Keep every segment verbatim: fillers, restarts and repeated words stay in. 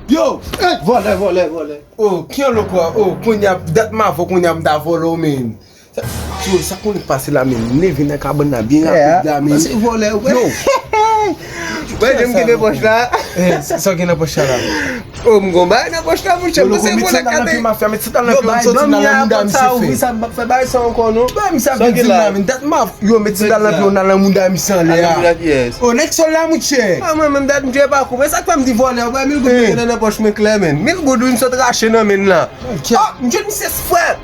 Yo! Vòlè, vòlè, vòlè. Oh, ki yon loko a? Oh, kounye a, dat m avè w, kounye a m ta vòlè w, men. Sa, tchou, sa konnen k pase la, men. M leve nan kabann nan byen rapid la, men. Se vòlè, wè. Yo! Wè, jan m gen nan pòch la. Eh, sa w gen nan pòch la la? Oh, m gon bagay nan pòch la, monchè. Yo, loko, met sandal nan pye mafya, met sandal nan pye m, soti nan nan mouda misye fè. Sa ouvri sa, m p ap fè bagay sa ankò, non. Wè, misye ap vin di m la, men. Dat m ap, yo, met sandal nan pye w, nan nan mouda misye anlè a. Oh, nèg sòl la, monchè. Ah, mwen menm, dat m dwe pa kou. Men sa k fè m di vòlè, wè, mil goud mwen gen nan pòch mwen klè, men. Mil goud, wi, m sot rache nan men l la. Oh, m jwenn misye, frè.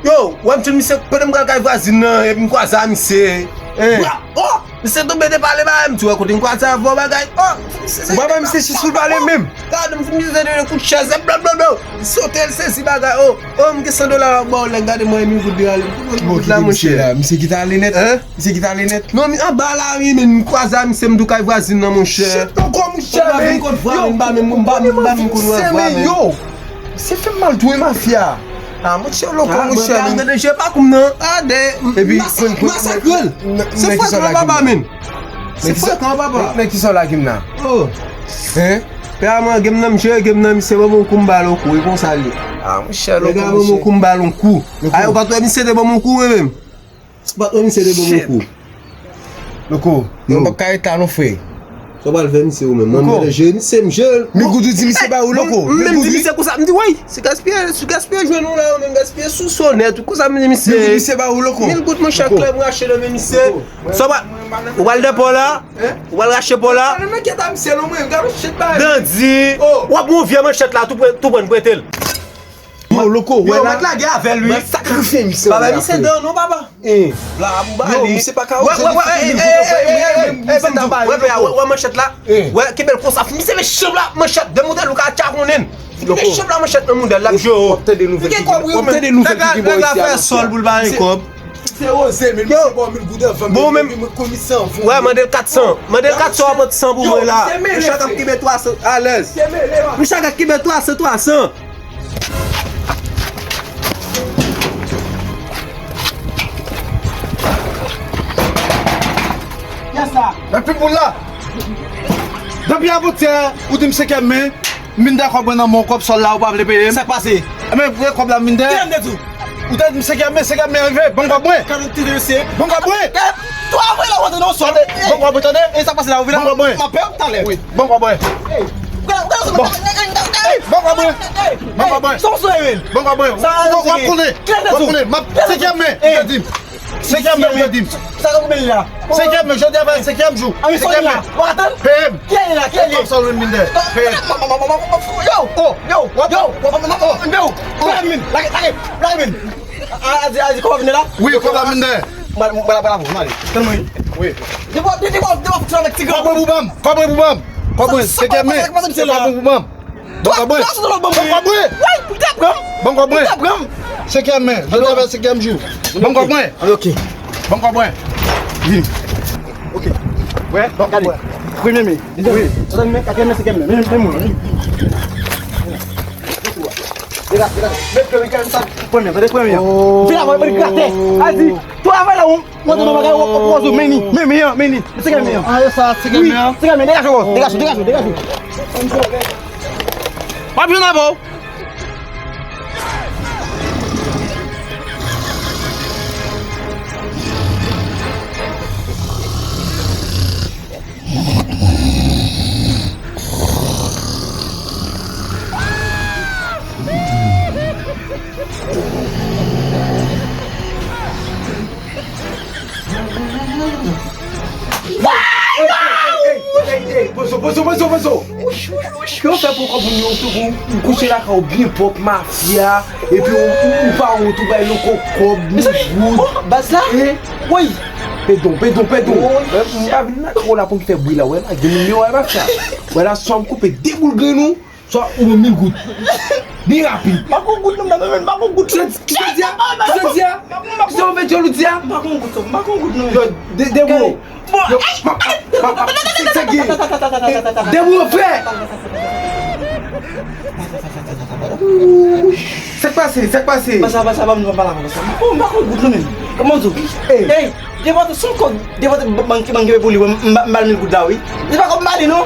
Yo, wè m jwenn misye pandan m pral kay vwazin nan, epi m kwaze a misye. Hein? Oh, misye tonbe de pale ba m, ti wè kote m kwaze avè w bagay. Oh, misye se. Ou pa bay misye chans pou l pale menm. Gade, misye se de kout chèz, bla, bla, bla. Li sote, l sezi bagay. Oh, oh, m gen san dola la ba w, lè gade mwen, mil goud de ale. Bon, kite misye la. Misye kite ale nèt. Hein? Misye kite ale nèt. Non, mi anba la, wi, men m kwaze a misye, m tou kay vwazin nan, monchè. Shit, non, kò, monchè, men. Ou pa vin kot vwa, men m pa menm, m pa menm, m pa menm konn wè vwa, men. Yo! Se fè m mal tou, wi, mafya. Ah, monchè, loko, monchè, men. Gade, je pa koum nan. Gade, epi, mas-, masakre l. Se frè gran papa, men. Se frè gran papa. Nan ki sòl la ki m nan? Oh. Hein? Pè a mwen, gen m nan, misye, gen m nan, misye, ban m yon kou m ba l yon kou, e konsa l ye. Ah, monchè, loko, monchè. Ban m yon kou m ba l yon kou. Ay, ou pa t wè misye te ban m yon kou, men menm. Ou pa t wè misye te ban m yon kou. Loko, mwen p ap ka ret la non, frè. Sa w pral fè misye ou menm? Mwen mèt jere misye, m jere l. Mil goud ou di misye ba ou, loko? M menm di misye konsa, m di, woy, se gaspiye, se gaspiye jwenn ou la, ou menm gaspiye sou sonèt, konsa m di misye. Mil goud misye ba ou, loko? Mil goud, monchè, klè m rache nan men misye. Sa w pral, ou pral nan pò la? Ou pral rache pò la? Dandi, w ap yon vye manchèt la, tou pran, tou pran prete l. Yo, loko, wè la. Yo, mèt lage avè l, wi. Mwen sakrifye misye. Pa bay misye dan non, papa. Eh. La, pou ba li. Yo, misye pa ka oze li fè mil goud ankò. Wè, wè, wè, wè, wè, wè, wè manchèt la. Wè, kenbe l konsa. Misye met chanm la, manchèt, demontèl ou ka tchakonnen. Met chanm la, manchèt nan mouda l, l ap jwe. W ap tande nouvèl figi, w ap tande nouvèl figi bò isi a, manchèt. Nèg la fè sòl pou l pa gen kòb. Se oze, men misye ba w mil goud anvan, men mwen konn misye anvan. Wè, mande l kat san. Mande l kat san, w ap pran san pou mwen la. Misye ap kenbe twa san alèz. Misye ap kenbe twa san, twa san. Kiyès sa? Nan pitboul la. Depi avantyè, ou di m senkèm men, m vin dèyè kòb mwen nan men w, kòb sòl la, ou pa vle peye m. Sa k pase? Ebyen, pran kòb la, m vin dèyè. Kiyès m te di w? Ou te di m senkèm men, senkèm men rive, ban m kòb mwen. Ban m kòb mwen. Twa vre la, w antre nan sòl. Ban m kòb mwen, tande? E sa k pase la, ou vin la? Ban m kòb mwen. M ap pè w talè. Wi. Ban m kòb mwen. Bon. Ey, ban m kòb mwen. Ban m kòb mwen. Sa w sou Ewen? Ban m kòb mwen. W ap konnen. W ap konnen. M ap senkèm men, ou te di m. Senkèm men, ou te di m. Sa k ap konnen la? Senkèm men, jodi a fè senkèm jou. Senkèm men. W ap atann? Peye m. Kiyès la? Kiyès la? Kòb sòl mwen vin dèyè. Peye m. Yo, yo, yo, yo, yo. Lage, lage, lage men. A, a di, a di, kòb la vin la? Wi, kòb la vin dèyè. Mwen, mwen, mwen, mwen, mwen, mwen. Wi. Depi, depi, depi, depi, depi, depi, depi, kòb mwen pou ban m. Kòb mwen pou ban m. Kòb mwen, senkèm men. Kòb mwen pou ban m. Ban m kòb mwen. Ban m kòb mwen. Woy, ou te pran m. Ban m kòb mwen. Ou te pran m. Senkèm men. Jodi a fè senkèm jou. Ban m kòb mwen. Ok. Ban m kòb mwen. Vini. Ok. Wè, gade. Premye men. Dezyèm men. Twazyèm men, katriyèm men, senkyèm men. Men, men moun. Degaje, degaje. Met premye, sa. Premye, tande premye. Vin avè mwen, gratè. A di, travay la, ou, mwen te nan bagay, ou, ou, ou, men ni, men, men, men, men, men, senkyèm men. Ah, e sa, senkyèm men. Wi, senkyèm men, degaje, degaje, degaje, degaje. W ap jwenn avè w. Pozo, pozo, pozo, pozo. Ki w fè pou kòb moun yo, ou kouche lakay ou byen pwòp, mafya, epi ou, ou, ou pa wont, ou bay loko kòb, mil goud. Baz la? Woy. Pedon, pedon, pedon. M pa vin nan kò la pou m fè bri la, wè la, gen nimewo a, mafya. Wè la, swa m koupe de boul grenn ou, swa ou ban m mil goud. Byen rapid. M pa gon goud non, m pa gon goud. Kisa, kisa w di a? Kisa w di a? Kisa w fè djòl ou di a? M pa gon goud, m pa gon goud non. Yo, de, de bro. Yo, ma, ma, ma, ma, se, se ki? De bro, frè. Sa k pase? Sa k pase? Pasa, pasa, pa m, pa m, pa la, pasa. Oh, m pa gon goud non, men. Kòman w di w? Ey. Ey. Devan tout son kòb, devan tout bank, bank pou li, m, m, m ba l mil goud la, wi. Se pa kòb m ba li, non.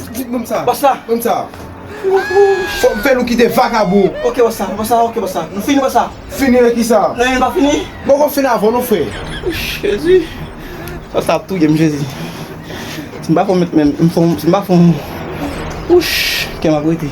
Di, di, ban m sa. Bòs la. Ban m sa. Fò m fè nou kite vakabon. Ok, bòs la, bòs la, ok, bòs la. Nou fini, bòs la. Fini nan kisa? Nan, nou pa fini? Mwen poko fini avè w non, frè. Jezi. Sa, sa ap touye m, Jezi. Si m pa fè w met men, m fè w, si m pa fè w, wouch, kè m ap rete.